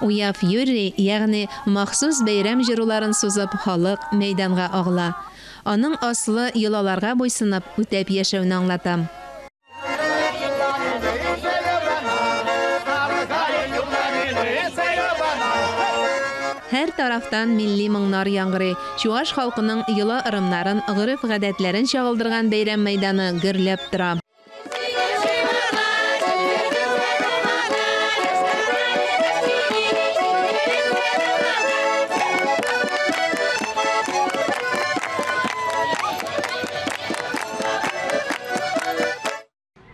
Уяв Юрий, ягъни махсус бәйрәм җыруларын сузып, халык мәйданга агыла. Аның асылы йолаларга буйсынып, үтәп яшәүне аңлата. Һәр тарафтан милли моңнар яңгырый. Чуаш халкының йола-ырымнарын, гореф-гадәтләрен чагылдырган бәйрәм мәйданы гөрләп тора.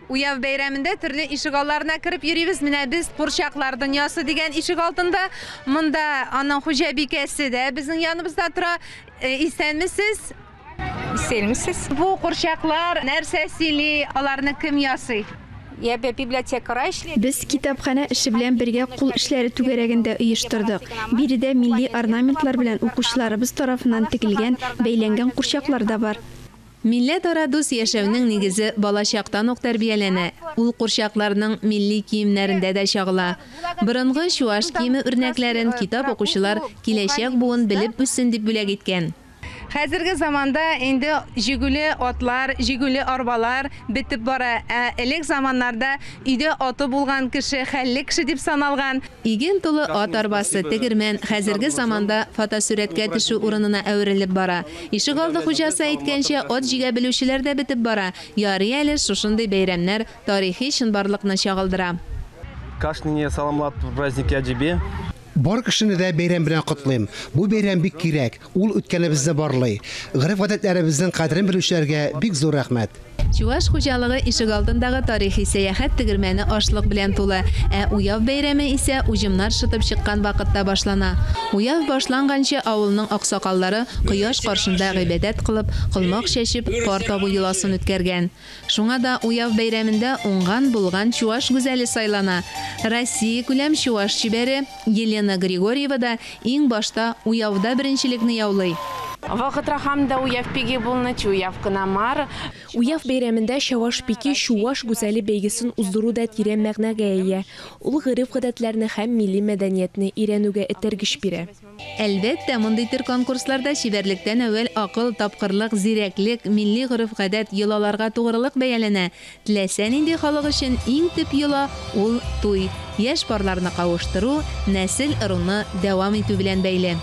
Уяв бәйрәмендә төрле ишегалларына кереп йөрибез. Менә без Курчаклар дөньясы дигән ишек алдында. Монда аның хуҗабикәсе дә безнең яныбызда тора. Исәнмесез? Исәнмесез. Бу курчаклар нәрсә сөйли? Аларны кем ясый? Без китапханә эше белән бергә кул эшләре түгәрәген дә оештырдык. Биредә милли орнаментлар белән укучыларыбыз тарафыннан тегелгән, бәйләнгән курчаклар да бар. Милләтара дус яшәүнең нигезе балачактан ук тәрбияләнә. Ул курчакларның милли киемнәрендә дә чагыла. Борынгы чуаш киеме үрнәкләрен китап укучылар киләчәк буын белеп үссен дип бүләк иткән. Хәзерге заманда инде җигүле атлар, җигүле арбалар бетеп бара. Ә элек заманнарда өйдә аты булган кеше хәлле кеше дип саналган. Иген тулы ат арбасы, тегермән хәзерге заманда фотосурәткә төшү урынына әверелеп бара. Ишегалды хуҗасы әйткәнчә, ат җигә белүчеләр дә бетеп бара. Ярый әле шушындый бәйрәмнәр тарихи чынбарлыкны чагылдыра. Кашнине саламлатып праздник ячӗпе. Бар кешене дә бәйрәм белән котлыйм. Бу бәйрәм бик кирәк. Ул үткәнебезне барлый. Гореф-гадәтләребезнең кадерен белүчеләргә бик зур рәхмәт. Чуаш хуҗалыгы ишегалдындагы тарихи сәяхәт тегермәне ашлык белән тулы, ә Уяв бәйрәме исә уҗымнар шытып чыккан вакытта башлана. Уяв башланганчы авылның аксакаллары кояш каршында гыйбадәт кылып, колмак чәчеп, пар табу йоласын үткәргән. Шуңа да Уяв бәйрәмендә уңган-булган чуаш гүзәле сайлана. Россиякүләм чуаш чибәре Елена Григорьева да иң башта Уявда беренчелекне яулый. Вакытра хам да Уяв пике пулнӑччӗ, Уяв кӑна мар. Уяв бәйрәмендә Чаваш пике чуаш гүзәле бәйгесен уздыру да тирән мәгънәгә ия. Ул гореф-гадәтләрне һәм милли мәдәниятне өйрәнүгә этәргеч бирә. Әлбәттә, мондый төр конкурсларда чибәрлектән әүвәл акыл, тапкырлык, зирәклек, милли гореф-гадәт, йолаларга тугрылык бәяләнә. Теләсә нинди халык өчен иң төп йола ул туй. Яшь парларны кавыштыру, нәсел-ыруны дәвам итү белән бәйле.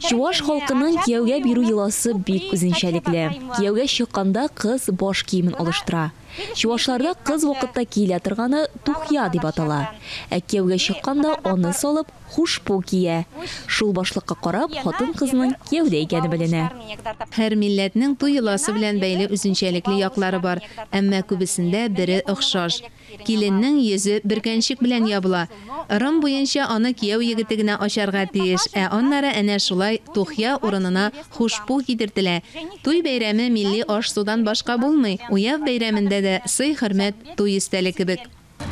Чуаш халкының кияүгә бирү йоласы бик үзенчәлекле. Кияүгә чыкканда кыз баш киемен алыштыра. Чуашларда кыз вакытта киелә торганы тухья дип атала. Ә кияүгә чыкканда аны салып, хушпу кия. Шул башлыкка карап, хатын-кызның кияүдә икәне беленә. Һәр милләтнең туй йоласы белән бәйле үзенчәлекле яклары бар, әмма күбесендә бере охшаш. Киленнең йөзе бөркәнчек белән ябыла. Ырым буенча аны кияү егете генә ачарга тиеш, ә аннары әнә шулай тухья урынына хушпу кидертелә. Туй бәйрәме милли аш-судан башка булмый. Уяв бәйрәмендә дә сый-хөрмәт туй өстәле кебек.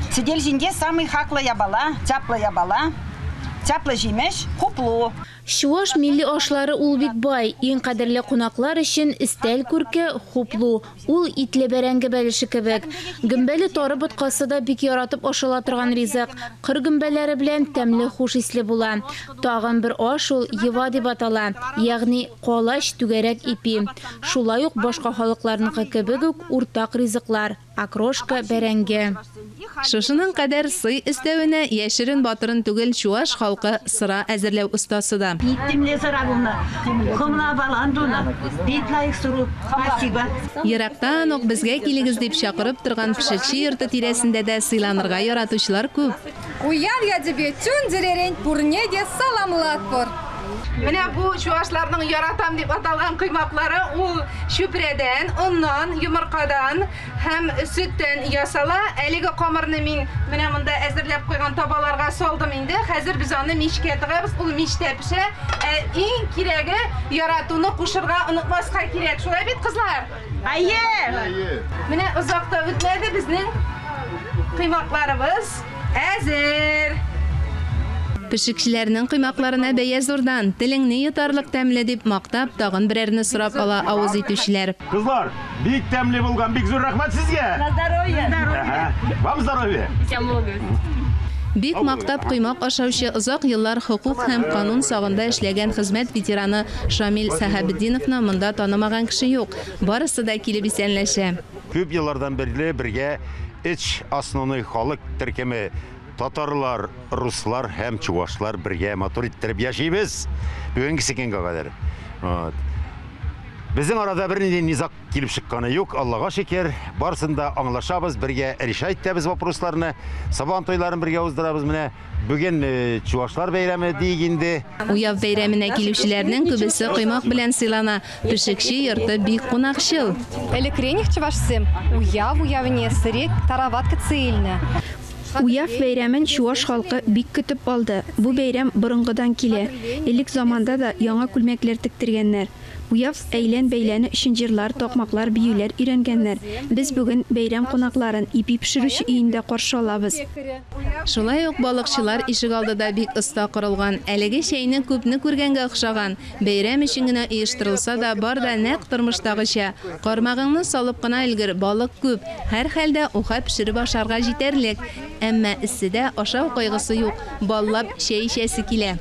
Сӗтел ҫинче самый хаклӑ япала, чаплӑ япала, чаплӑ ҫимӗҫ, хуплу. Чуаш милли ашлары ул бик бай. Иң кадерле кунаклар өчен өстәл күрке хуплу. Ул итле бәрәңге бәлеше кебек. Гөмбәле тары боткасы да бик яратып ашала торган ризык. Кыр гөмбәләре белән тәмле хуш исле була. Тагын бер аш ул йыва дип атала, ягъни калач түгәрәк ипи. Шулай ук башка халыкларныкы кебек үк уртак ризыклар, окрошка, бәрәңге. Шушының кадәр сый өстәвенә яшерен батырын түгел чуаш халкы сыра әзерләү остасы да. Ерактан ук безгә килегез дип чакырып торган пешекче йорты тирәсендә дә сыйланырга яратучылар күп. Уяв ячӗпе чун-чӗререн пурне те саламлатпӑр. Менә бу чуашларның яратам дип аталган коймаклары ул чүпрәдән, оннан, йомыркадан һәм сөттән ясала. Әлеге камырны мин менә монда әзерләп куйган табаларга салдым инде. Хәзер без аны мичкә тыгабыз, ул мичтә пешә. Ә иң кирәге яратуны кушырга онытмаска кирәк. Шулай бит, кызлар? Әйе! Менә озак та үтмәде, безнең коймакларыбыз әзер. Пешекчеләрнең коймакларына бәя зурдан, телеңне йотарлык тәмле дип мактап, тагын берәрне сорап ала авыз итүчеләр. Кызлар, бик тәмле булган, бик зур рәхмәт сезгә. На здоровье. Вам здоровья. Бик мактап коймак ашаучы озак еллар хокук һәм канун сагында эшләгән хезмәт ветераны Шамил Сәхәбетдиновны монда танымаган кеше юк. Барысы да килеп исәнләшә. Күп еллардан бирле бергә өч основной халык төркеме татарлар, руслар һәм чувашлар бергә матур иттереп яшибез. Бүгенге көнгә кадәр. Вот. Безнең арада бернинди низаг килеп чыкканы юк, Аллага шөкер, барысын да аңлашабыз, бергә решать итәбез вопросларны. Сабан туйларын бергә уздырабыз. Менә бүген чувашлар бәйрәме диек инде. Уяв бәйрәменә килүчеләрнең күбесе коймак белән сыйлана. Пешекче йорты бик кунакчыл. Элекренех чувашсем уяв уявне сырек тараватка цельна. Уяв бәйрәмен чуваш халкы бик көтеп алды. Бу бәйрәм борынгыдан килә. Элек заманда да яңа күлмәкләр тектергәннәр. Уяв әйлән-бәйләне өчен җырлар, такмаклар, биюләр өйрәнгәннәр. Без бүген бәйрәм кунакларын ипи пешерүче өендә каршы алабыз. Шулай ук балыкчылар ишегалды да бик оста корылган. Әлеге чәйне күпне күргәнгә охшаган. Бәйрәм өчен генә оештырылса да, бар да нәкъ тормыштагыча. Кармагыңны салып кына өлгер, балык күп. Һәр хәлдә уха пешереп ашарга җитәрлек. Әмма эсседә ашау кайгысы юк. Баллап чәй эчәсе килә.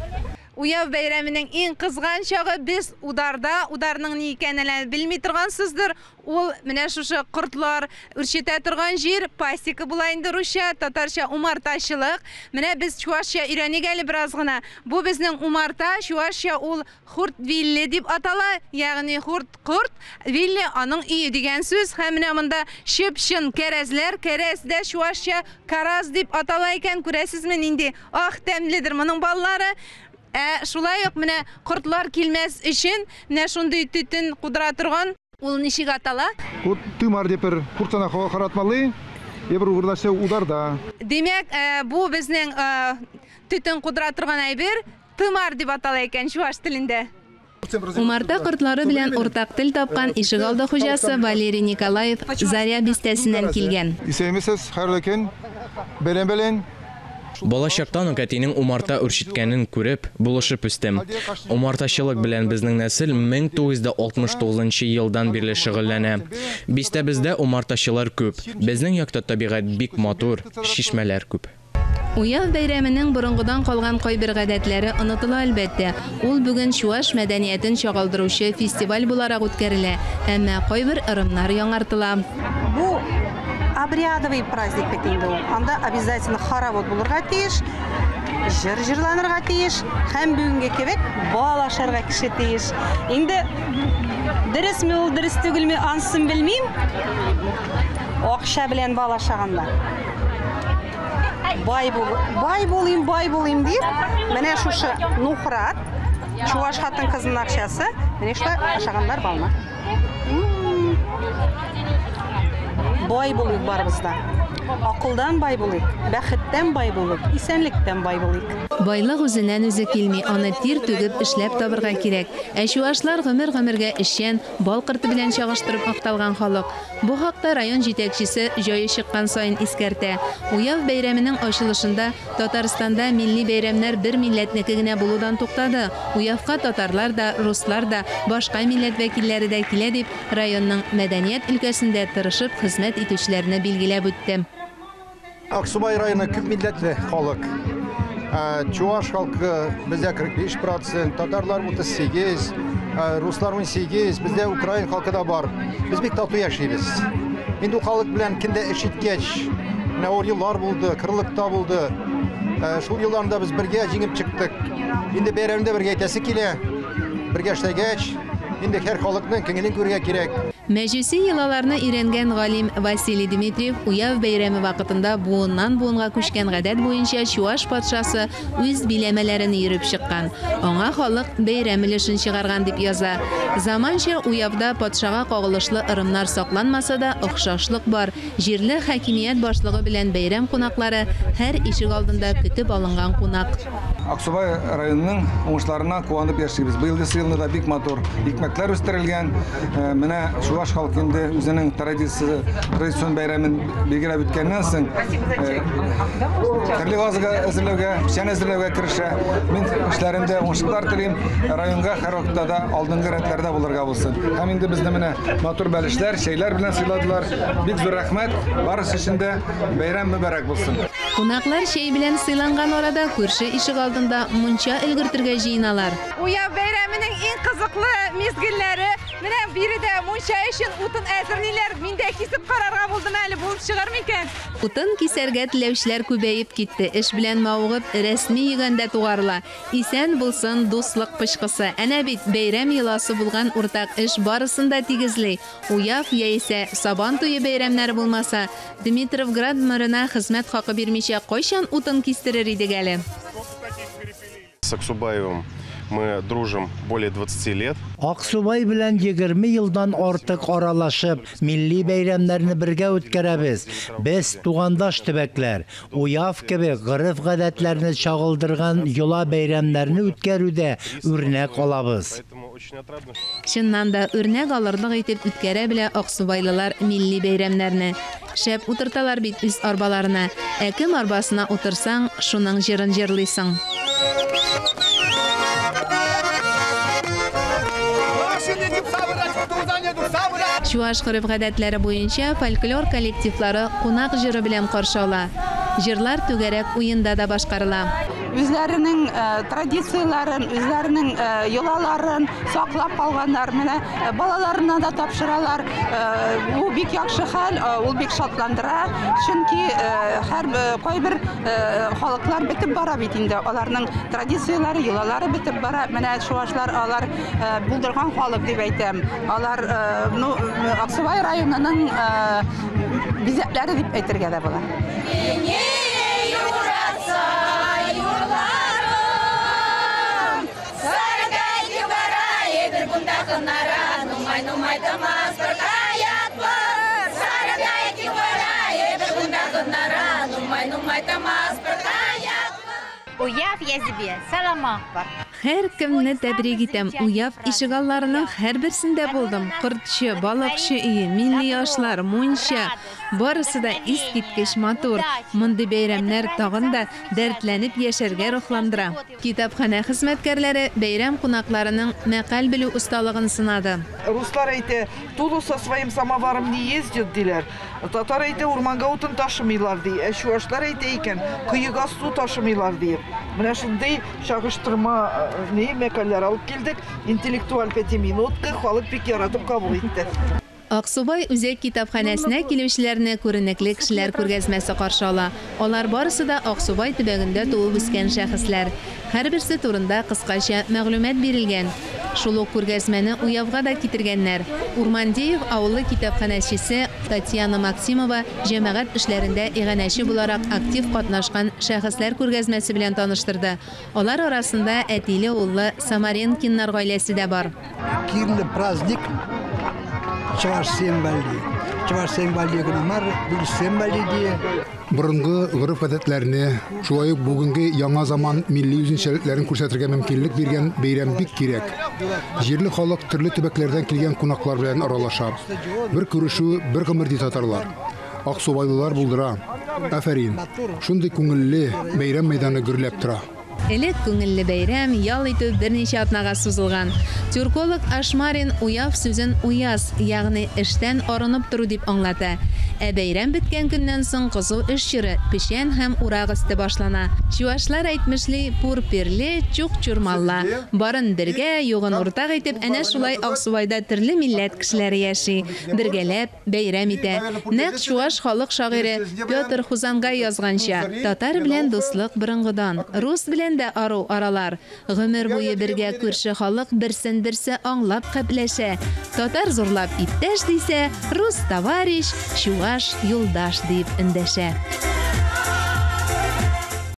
Уяв бәйрәменең иң кызган чагы без ударда, ударның ни икәнен белми торгансыздыр. Ул менә шушы кортлар үрчетә торган җир, пасека була инде русча, татарча умартачылык. Менә без чувашча өйрәник әле бераз гына. Бу безнең умарта, чувашча ул хурт вилле дип атала, ягъни хурт корт, вилле аның өе дигән сүз. Һәм менә монда чып-чын кәрәзләр, кәрәз дә чувашча караз дип атала икән, күрәсезме нинди ах тәмледер моның баллары. Шулай ук менә кортлар килмәс өчен менә шундый төтен кудыра торган, ул ничек атала? Тымар дип бер куртана харатмалы, ебр угырдашы ударда. Димәк, бу безнең төтен кудыра торган әйбер тымар дип атала икән чуваш телендә. Умарта кортлары белән уртак тел тапкан ишегалды хуҗасы Валерий Николаев Заря бистәсеннән килгән. Исәнмесез, хәерле көн. Бәлән-бәлән. Балачактан ук әтинең умарта үрчеткәнен күреп, булышып үстем. Умартачылык белән безнең нәсел 1969 елдан бирле шөгыльләнә. Бистәбездә умартачылар күп. Безнең якта табигать бик матур, чишмәләр күп. Уяв бәйрәменең борынгыдан калган кайбер гадәтләре онытыла әлбәттә. Ул бүген чуваш мәдәниятен чагылдыручы фестиваль буларак үткәрелә, әмма кайбер ырымнар яңартыла. Бу обрядовый праздник бит инде ул. Анда обязательно хоровод булырга тиеш, җыр җырланырга тиеш, һәм бүгенге кебек бал ашарга кеше тиеш. Инде дөресме ул, дөрес түгелме, анысын белмим. Акча белән бал ашаганнар. Бай бул, бай булыйм, бай булыйм дип, менә шушы нухрат, чуваш хатын-кызының акчасы, менә шулай ашаганнар балны. Бай булыйк барыбыз да. Акылдан бай булыйк, бәхеттән бай булыйк, исәнлектән бай булыйк. Байлык үзеннән үзе килми, аны тир түгеп эшләп табырга кирәк. Ә чувашлар гомер-гомергә эшчән, бал корты белән чагыштырып макталган халык. Бу хакта район җитәкчесе җае чыккан саен искәртә. Уяв бәйрәменең ачылышында Татарстанда милли бәйрәмнәр бер милләтнеке генә булудан туктады. Уявка татарлар да, руслар да, башка милләт вәкилләре дә килә дип районның мәдәният өлкәсендә тырышып хезмәт итүчеләрне билгеләп үтте. Аксубай районы күп милләтле халык. Чуваш халкы бездә 45%, татарлар 38, руслар 18, бездә украин халкы да бар. Без бик тату яшибез. Инде ул халык белән кендә эш иткәч, менә авыр еллар булды, кырлыкта булды. Шул елларда без бергә җиңеп чыктык. Инде бәйрәмдә бергә әйтәсе килә. Бергә эшләгәч, инде һәр халыкның күңелен күрергә кирәк. Мәҗүси йолаларны өйрәнгән галим Василий Дмитриев уяв бәйрәме вакытында буыннан буынга күчкән гадәт буенча чуваш патшасы үз биләмәләрен йөреп чыккан. Аңа халык бәйрәм өлешен чыгарган дип яза. Заманча уявда патшага кагылышлы ырымнар сакланмаса да охшашлык бар. Җирле хакимият башлыгы белән бәйрәм кунаклары һәр ишек алдында көтеп алынган кунак. Аксубай районының уңышларына куанып яшибез. Быелгы елны да бик матур икмәкләр үстерелгән. Менә чуваш Чуваш халкы инде үзенең традиция, традицион бәйрәмен билгеләп үткәннән соң, төрле азык әзерләүгә, печән әзерләүгә керешә. Мин эшләрендә уңышлар телим. Районга һәрвакытта да алдынгы рәтләрдә булырга булсын. Һәм инде безне менә матур бәлешләр, чәйләр белән сыйладылар. Бик зур рәхмәт. Барысы өчен дә бәйрәм мөбарәк булсын. Кунаклар чәй белән сыйланган арада күрше ишегалдында мунча өлгертергә җыеналар. Уяв бәйрәменең иң кызыклы мизгелләре. Менә биредә мунча өчен утын әзерлиләр. Мин дә кисеп карарга булдым әле, булып чыгар микән? Утын кисәргә теләүчеләр күбәеп китте. Эш белән мавыгып, рәсми йөгән дә тугарыла. Исән булсын дуслык пычкысы. Әнә бит, бәйрәм йоласы булган уртак эш барысын да тигезли. Уяв яисә Сабан туе бәйрәмнәре булмаса, Дмитровград мэрына хезмәт хакы бирмичә кайчан утын кистерер идек әле? С Аксубаевым мы дружим более 20 лет. Аксубай белән 20 елдан артык аралашып, милли бәйрәмнәрне бергә үткәрәбез. Без тугандаш төбәкләр. Уяв кебек гореф-гадәтләрне чагылдырган йола бәйрәмнәрне үткәрүдә үрнәк алабыз. Чыннан да үрнәк алырлык итеп үткәрә белә аксубайлылар милли бәйрәмнәрне. Шәп утырталар бит үз арбаларына. Ә кем арбасына утырсаң, шуның җырын җырлыйсың. Чуаш гореф-гадәтләре буенча фольклор коллективлары кунак җыры белән каршы ала. Җырлар түгәрәк уенда да башкарыла. Үзләренең традицияләрен, үзләренең йолаларын саклап калганнар, менә балаларына да тапшыралар. Бу бик яхшы хәл, ул бик шатландыра, чөнки һәр кайбер халыклар бетеп бара бит инде. Аларның традицияләре, йолалары бетеп бара. Менә чуашлар алар булдырган халык дип әйтәм. Алар, ну, Аксубай районының бизәкләре дип әйтергә дә була. Уяв языбе, саламах бар. Һәркемне тәбрик итәм. Уяв ишегалларының һәрберсендә булдым. Кортчы, балыкчы өе, милли ашлар, мунча. Барысы да искиткеч матур. Мондый бәйрәмнәр тагын да дәртләнеп яшәргә рухландыра. Китапханә хезмәткәрләре бәйрәм кунакларының мәкаль белү осталыгын сынады. Руслар әйтә, Тулу со своим самоваром не ездит, диләр. Татар әйтә, урманга утын ташымыйлар, ди. Ә чуашлар әйтә икән, коега су ташымыйлар, ди. Менә шундый чагыштырма ни мәкальләр алып килдек. Интеллектуаль пятиминутка халык бик яратып кабул итте. Аксубай үзәк китапханәсенә килүчеләрне күренекле кешеләр күргәзмәсе каршы ала. Алар барысы да Аксубай төбәгендә туып үскән шәхесләр. Һәрберсе турында кыскача мәгълүмат бирелгән. Шул ук күргәзмәне уявга да китергәннәр. Урмандеев авылы китапханәчесе Татьяна Максимова җәмәгать эшләрендә иганәче буларак актив катнашкан шәхесләр күргәзмәсе белән таныштырды. Алар арасында әтиле-уллы Самаренкиннар гаиләсе дә бар. Кирле праздник Чуваш сембалли. Чуваш сембалли гына мар, вырыс сембалли дие. Борынгы гореф-гадәтләрне, шулай ук бүгенге яңа заман милли үзенчәлекләрен күрсәтергә мөмкинлек биргән бәйрәм бик кирәк. Җирле халык төрле төбәкләрдән килгән кунаклар белән аралаша. Бер күрешү, бер гомер ди татарлар. Аксубайлылар булдыра. Афәрин. Шундый күңелле бәйрәм мәйданы гөрләп тора. Элек күңелле бәйрәм, ял итү берничә атнага сузылган. Тюрколог Ашмарин уяв сүзен уяз, ягъни эштән арынып тору дип аңлата. Ә бәйрәм беткән көннән соң кызу эш чоры, печән һәм урак өсте башлана. Чуашлар әйтмешли, пур пирле, чук чурмалла. Барын бергә, югын уртак итеп, әнә шулай Аксубайда төрле милләт кешеләре яши. Бергәләп бәйрәм итә. Нәкъ чуаш халык шагыйре Петр Хузангай язганча, татар белән дуслык борынгыдан, рус белән дә ару аралар. Гомер буе бергә күрше халык берсен-берсе аңлап кәпләшә. Татар зурлап иптәш дисә, рус товарищ, чуаш юлдаш дип эндәшә.